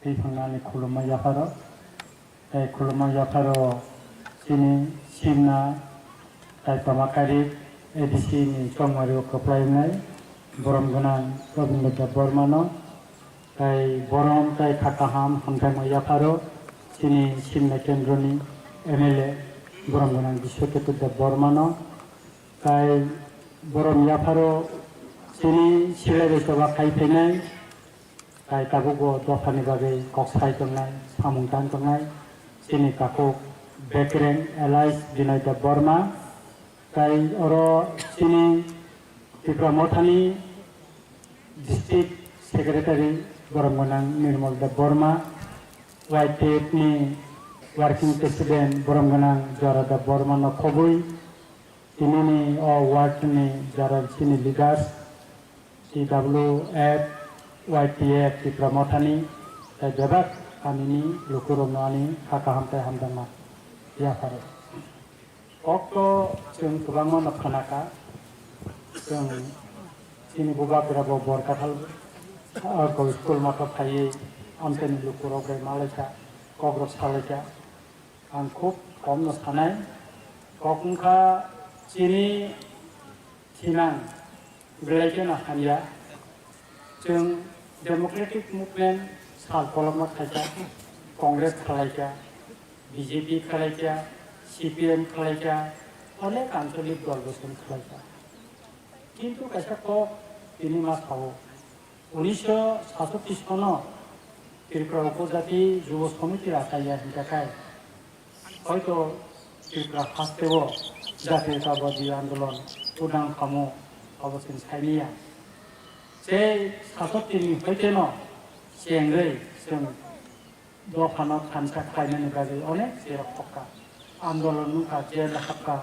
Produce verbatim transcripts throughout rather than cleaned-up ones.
Twi phangnani khulumma yapharo, tei khulumma yapharo chini simna, tei toma kari A D C ni chongmari o kwplai wngnai borom gwnang Robindra Debbarma no, tei borom tei kha kaham hamjakma yapharo chini simna kendroni M L A borom gwnang Biswaketu Debbarma no, tei borom yapharo chini silai bai choba khai phainai, tei tabukbo dophani bagwi kok sai tongnai, samung tang tongnai, chini takhuk bekereng Elias Binoy Debbarma, tei oro chini Tipra Mothani District Secretary borom gwnang Nirmal Debbarma, Y T F ni Working President borom gwnang Jora Debbarma no khobwi, tinini o ward ni jara chini leaders, T W F, Y T F, Tipra Mothani, tei bebak kamini lukurokno ani kha kaham tei hamjakma yapharo. Kok to chwng kwbangma no khnakha, chwng chini bubagra bo Borkathal, ah, school motho phaiwi amchaini lukurok bai malaikha, kokrok salaikha. Ang khub kom no sanai, kok wngkha chini thinang belai kheno hamya. Chwng democratic movement sal kolokma khaikha, Congress khalaikha, B J P khalaikha, C P M khalaikha, onek ancholik dol bo chwng khalaikha. Kintu kaisa kok tini ma sao, unisho sasoti sono Tripura Upojati Jubo Somiti rachaya hinkha khai, hoito Tripura hasteo Jatiyotabadi Andolon udang khamu abo chwng saimanya. Tei sasotini hoiteno chengwi chwng dophano thansa khlainani bagwi onek jerok thokka, andolon wngkha, jel hapkha,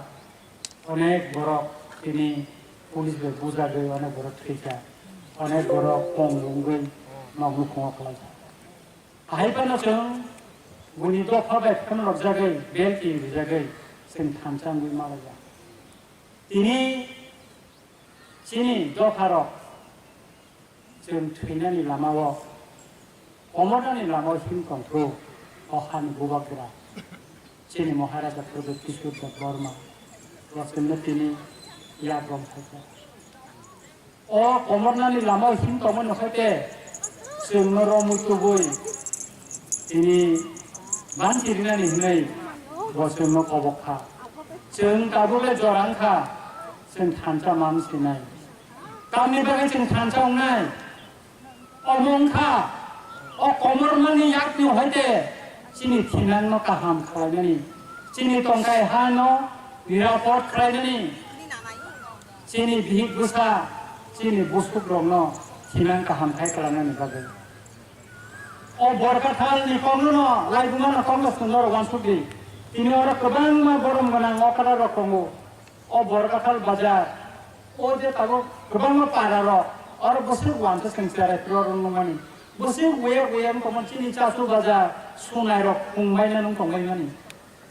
onek borok tini police bai bujagwi onek borok thwikha, onek borok kong wngwi nok nukhungo kwlaikha. Ahai phano chwng buini dopha bai phano rwjagwi, bel tin rijagwi chwng thansa wngwi malaijak. Tini chini dopharok chwng thwinani lamao, komornani lamao him tongthwng o hani bubagra chini Maharaja Pradyut Kishore Debbarma bo chwngno tini yak rom phaikha. O komornani lamao him tongmani hwnkhe chwngno romwi tubui tini banchi rinani hwnwi bo chwngno kobok kha. Chwng tabukle jora wngkha, chwng thansa man sinai. Tamni bagwi chwng thansa wngnai? Omo wngkha, o komormani yakni hoite chini thinangno kaham khlainani, chini tongkai hano nirapod khlainani, chini bihik bwsa, chini busukrokno thinang kaham khai khlainani bagwi. O Borkathalni kongno, Laibumano kongno chwng norok uansukdi. Tini oro kwbangma borom gwnang okrarok tongo. O Borkathal bazar, o je tabuk kwbangma para rok, oro bwswk uansa chwng cherai phuru oro nukmani. Bwswk uya uya wng tongmani chini chasu bazar, sunai rok khungbaina nung tongbaimani.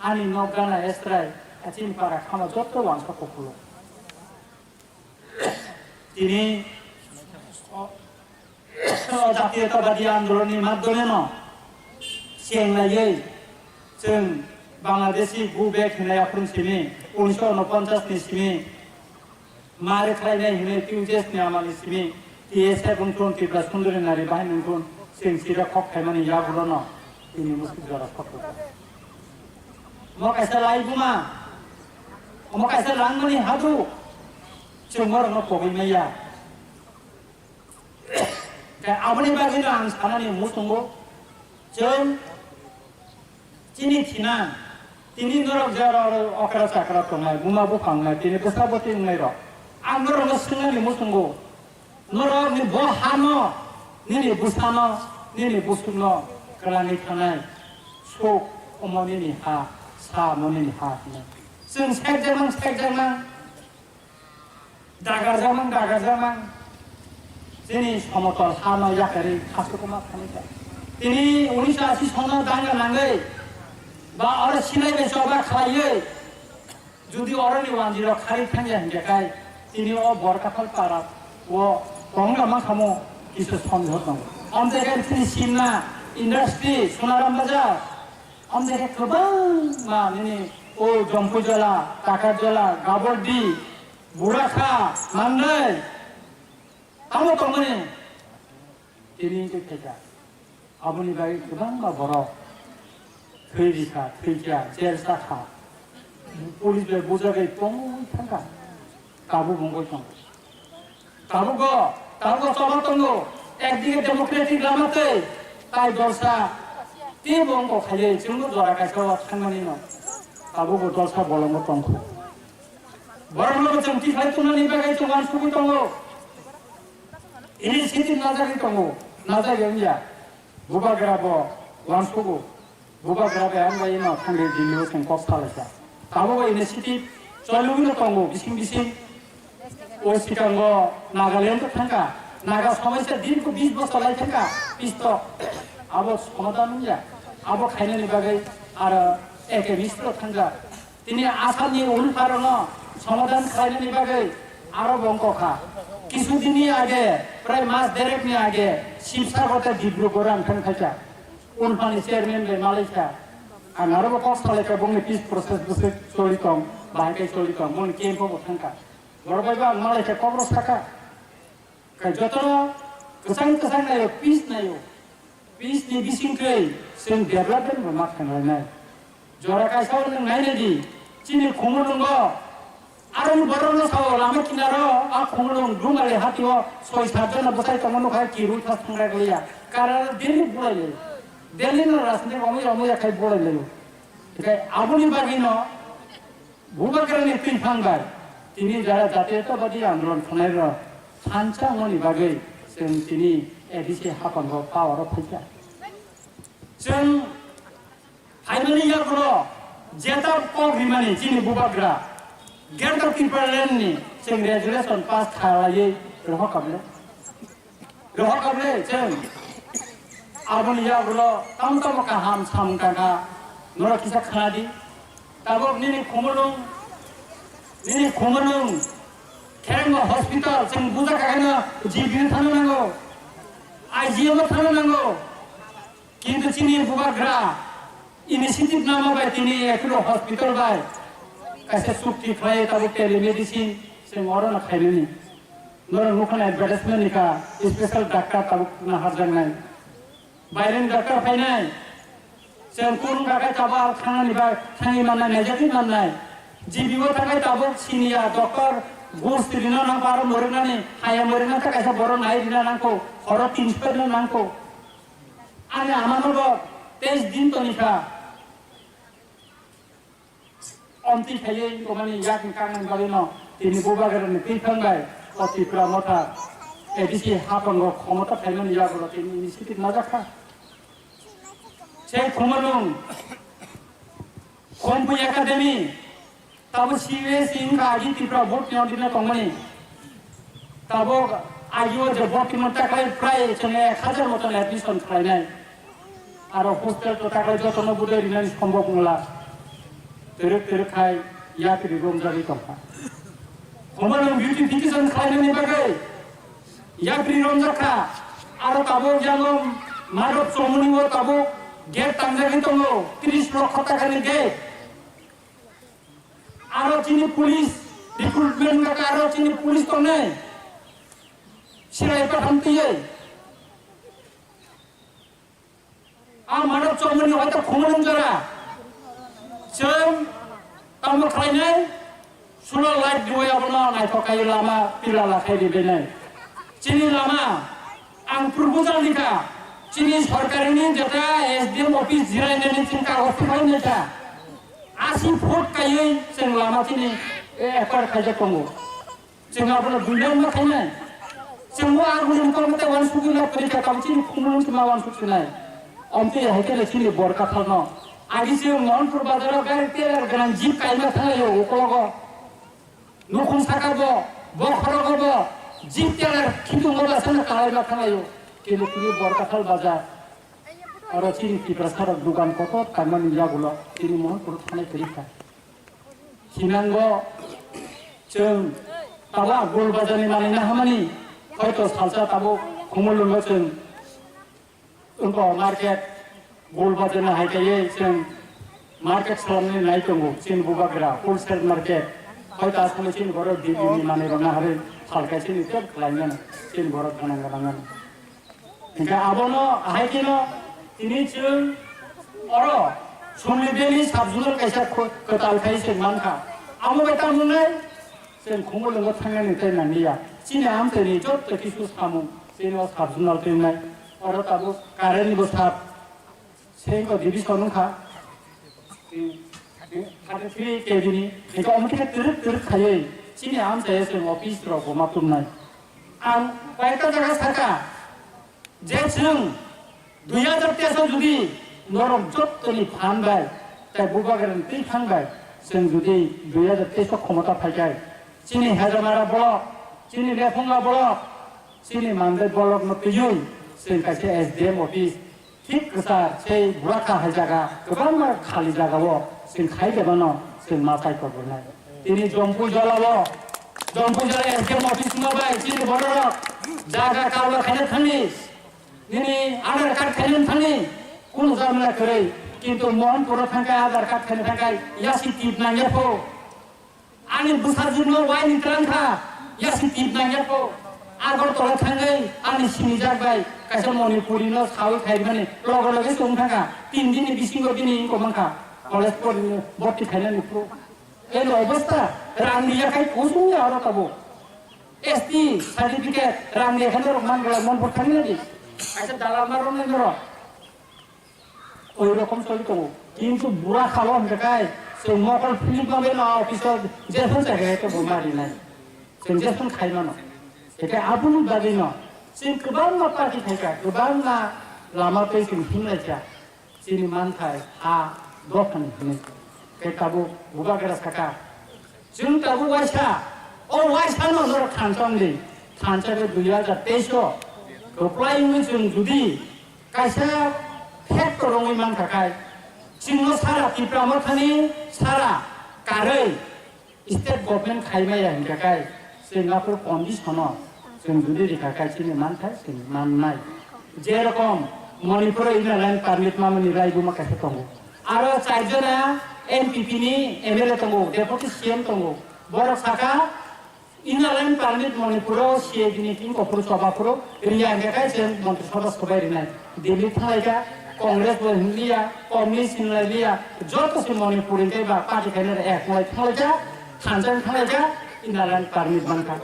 Ani nok gana estrai, a chini para khama jotto uansa kuphuru. Tini o, o Jatiyotabadi Andolonni madhyomeno cheng laiwi chwng Bangladeshi go back hinwi aphuru simi, unisho unoponchas ni simi, mare khlainai hinwi T U J S ni amani simi, T S F wngthun, Tripura Sundari Nari Bahini wngthun, chwng sida khok khaimani yagulono tini musti jora khok. Omo kaisa laibuma, omo kaisa langmani hadu, chwng norokno pogwi maya. Tei aboni bagwino ang sanani muchungo, chwng chini thina, tini norok je oro okra chakra tongnai, buma buphang wngnai, tini bwsa bwtwi wngnai rok, ang norokno swngnani muchungo, norokni bo hano, nini bwsano, nini busukno kwlangwi thanai, suk omo nini ha, sa omo nini ha hwnwi. Chwng sekjaknang, sekjaknang. Dagarjakmang, dagarjakmang. Chini somotol hano yakarwi khasukma khanikha. Tini unisho ashi songno danga nangwi ba oro sinai bai choba khlaiwi, jodi oroni wanjirok kharwi thangya hinkhe khai, tini o Borkathal para o tongna mankhamu kisa sondeho tongo. Amtwi khai chini simna, industry, Sonaram Bazar, amjai khe kwbangma nini o Jompuijola, Takarjola, Gabordi, Burakha, Mandai, tamo tongmani tini hwnkhe khaikha. Aboni bagwi kwbangma borok thwi rikha, thwikha, jel chakha, police bai bujagwi tongwi thangkha, tabuk wngwi tongo. Tabukgo, tabukgo choba tongo. Ekdige democratic lama tei tai dolsa teibo wngkok khaiywi chwngno jora kaisa o thangmani no. Tabukgo dolsa bolongo tongkho. Borokno bo chwng tiphai tongmani bagwi chwng uansugwi tongo. Initiative najagwi tongo, najagwi wngya. Bubagra bo uansugo. Bubagra bai ang bai no thangwi Delhi o chwng kok salaikha. Abo bai initiative cholugwino tongo bising bising. O sikango Nagaland o thangkha. Naga somaisa din ko bis bosor lai thangkha. Pisto. Abo somadan wngya. Abo khainani bagwi aro A K Mishra thangkha. Tini Asamni ulpharono somadan khlainani bagwi aro bo wngkha. Kisu dinni age, prai mas derekni age, Sibsagar tei Dibrugarh ang thang khaikha. Ulphani chairman bai malaikha. Ang aro bo kok salaikha, bongni peace process bwswk choli tong, bahai khe choli tong, bongni camp o bo thangkha. Borok bai bo ang malaikha, kok rw sakha. Khe jotono kwchang kwchang naio, peace naio. Peace ni bisingtwi chwng development bo ma thanglainai. Jora kaisa o nwng nainai di, chini Khumulwngo aroni borokno sao lama kinaro a Khumulwng Dumali hatio soi sat jona bwsai tongo nukha kirui thas thangrai liya. Karar daily bulai laio. Daily no rajniti romwi romwi yakhai bulai laio. Tei aboni bagwi no Bubagrani twiphang bai tini jara jatiyatabadi andolon khwnairok thansa wngmani bagwi chwng tini A D C haphango power o phaikha. Chwng phaimani yagulo jeta kok rimani chini Bubagra Greater Tipraland ni chwng resolution pass khalaiwi rohor kable. Rohor kable chwng. Aboni yagulo tamo tamo kaham samung tangkha, norok kisa khna di. Tabuk nini Khumulwng, nini Khumulwng Kherengma hospital chwng buja khakheno G B o thangna nango, I G M o thangna nango. Kintu chini Bubagra initiative nangma bai tini Apollo hospital bai kaisa chukti khlai tabuk telemedicine chwng oro no khainani. Norok nukha na advertisement ni ka special doctor tabuk na harjaknai. Baireni doctor phainai. Chwng kunu kakai tabuk thangni bai thangwi mannai, naijagwi mannai. G B o thangwi tabuk siniya doctor gus rina nang paro mwrwknani, haya mwrwkna ta kaisa borok nai rina nangkho, horo tin sper no nangkho. Ani amano bo teis din toni kha. Omtwi khaiwi wngkha mani yakni kaknani bagwi no tini Bubagrani twiphang bai o Tipra Motha A D C haphango khomota phaimani yagulo tini initiative najak kha. Sei Khumulwng Khumpui Academy tabo C U S E wngkha agi Tripura board ni odhine tongmani. Tabuk agio je bottimon takhai prai chwng ek hajar moton admission khlainai. Aro hostel to takhai jotono budai rinani sombok wngla. Twrwk twrwk khai yapri romjagwi tongkha. Khumulwng beautification khlainani bagwi yapri romjakha. Aro tabuk yango Madhop Chomoni o tabuk gate tangjagwi tongo, tris lokho takhani gate. Aro chini police recruitment wngkha, aro chini police tongnai. Silai patham twiwi. A Madhop Chomoni hoito Khumulwng jora. Chwng tamo khlainai, solar light rwui abono naithok khai lama pila la khai ribainai. Chini lama ang proposal rikha, chini sorkarini jeta S D M office jirainani chini kagoj twi khlainai kha. Asi foot kaiwi chwng lama chini, eh, acquire khaijak tongo. Chwng abono building ma khainai. Chwng bo agulung tong tei uansugwi la kwrwi kha, tamo chini Khumulwng se ma uansuk sinai. Omtwi hai khe le chini Borkathal no. Agi se Mohanpur bazar o gari teler gwnang jeep kaima thanglaio ukologo. Nukhung saka bo, bokhorogo bo, jeep teler khitungo ba sana kalaima thanglaio. Kini kini Borkathal bazar. Aro chini Tiprasa rok dugan kotor tangmani yagulo chini Mohanpur thanai kwrwi kha. Sinango chwng tabuk Gul Bazarni manwi nahamani, hoito salsa tabuk Khumulwngo chwng Wngkha market, bul bajar no hai kaiwi chwng market salmani nai tongo, chini bubagra wholesale market. Hoi ta aswkno chini borok dibini manwi rok naharwi salkai chini tek khlai mano, chini borok gwnang gwnang mano. Hingke abono ahai kheno tini chwng oro Sumlibeni sub-zonal kaisa kho-, kwtal khai se mankha. Amo bai tamo wngnai chwng khumulwngo thangnani tei nangliya. Chini amchaini jotto kisu samung chini o sub-zonal twi wngnai. Oro tabuk current ni bo sub Sengko division wngkha, thirty three K V ni, hingke omo khe twrwk twrwk khaiwi chini amchai chwng office rok bo ma tumnai. Ang kaita jaga sakha je chwng dui hajar teis o jodi norok jottoni phan bai tei bubagrani twi phan bai chwng jodi dui hajar teis o khomota phaikai, chini Hejamara block, chini Lephunga block, chini Mandai block no twiwi chwng kaisa S D M office thik kwchar sei Burakha hai jaga kwbangma khali jagao chwng khai de mano chwng ma chai kok rwnai. Tini Jompui jolao, Jompui jola S D M office no bai chini bororok jaga kaula khaina thangni, nini Aadhaar card khaina thangni, kunu jamla kwrwi, kintu Mohanpuro thangkai Aadhaar card khaina thangkai yasi tip nangya pho. Ani bwsajwkno waini twlang kha, yasi tip nangya kho. Agartala thangwi ani sinijak bai kaisa Manipuri no sawi khaimani loge loge chwng thangkha. Tin dini bisingo bini wngkok mankha. College pori borti khainani phuru. Eno obostha rang riya khai kusung ya oro tabo. S T certificate rang riya khai norok man gala mon por thangna di. Kaisa dalal marok nai norok. Oi rokom choli tongo. Kintu Burakhalo hingke kai, chwng mokol philip ma beno office o jephon chakhe khe bo ma rinai. Chwng jephon khai mano. Hingke aboni bagwi no chwng kwbangma party khaika, kwbangma lama tei chwng himlaika. Chini manthai ha dophani hinwi. Khe tabuk bubagra saka. Chwng tabuk waisa, o waisa no norok thansa wngdi. Thansa khe dui hajar teis o. Kwplai wngwi chwng judi kaisa factor wngwi mankha khai, chwngno sara Tipra Mothani sara karwi state government khai maya hinkha khai, chwng aphuru condition o chwng judi rikha khai chini manthai chwng mannai. Je rokom Manipur o inner line permit mamani raibuma kaisa tongo. Aro chaijona N P P ni M L A tongo, deputy C M tongo. Borok saka, inner line permit Manipur o C A D ni team kophuru choba phuru riya hingkhe kai chwng montri sabha sobai rinai. Delhi thanglaikha, Congress bo hinliya, communist hinlailiya, joto se Manipur hingkhe ba party khainai ek thanglaikha, thansa thanglaikha, inner line permit mankha.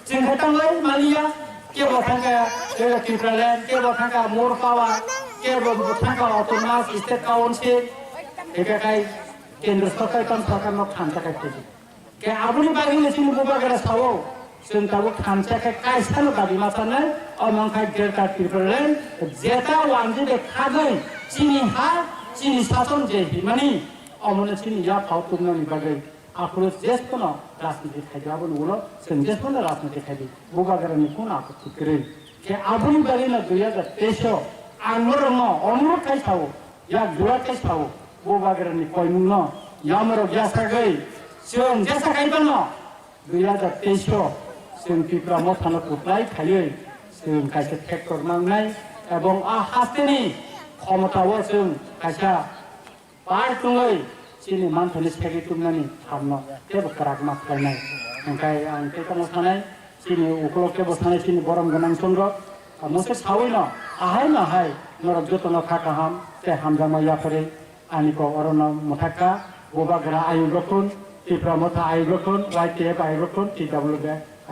Chwng khe tanglai maliya, kebo thangkha, kebo Tipraland, kebo thangkha More Power, kebo thangkha Autonomous State Council, hingkhe kai kendra sorkar tamo sorkar no thansa kai. Khe aboni bagwi no chini bubagra sao, chwng tabuk thansa khe kaisa no dabi ma sanai, omo wngkha Greater Tipraland, jeta wanjwi de khagwi chini ha, chini sason je himani, omono chini yaphao tubunani bagwi. Aphuru jephano rajniti khaidi, aboni ulo chwng jephano rajniti khaidi, bubagrani kunu apatti kwrwi. Khe aboni bagwi no dui hajar teis o ang norokno onurodh khai sao, yak jura khai sao, bubagrani koimungno yamorok yasagwi chwng jesa khai bano dui hajar teis o chwng Tipra Mothano kwplai khaiwi chwng kaisa factor nangnai ebong a hasteni khomotao chwng kaisa Pai tungwi chini manthani segwi tubunani thamno teibo kwrak ma khlainai. Hwnkhe ang tei tamo sanai, chini ukulok teibo sanai chini borom gwnang chwng rok. Mungsa sawi no, ahai no hai, norok jotono kha kaham tei hamjakma yapharwi ani kok orono mwthakha, bubagra ayuk rok thun, Tipra Motha ayuk rok thun, Y T F ayuk rok thun, T W B.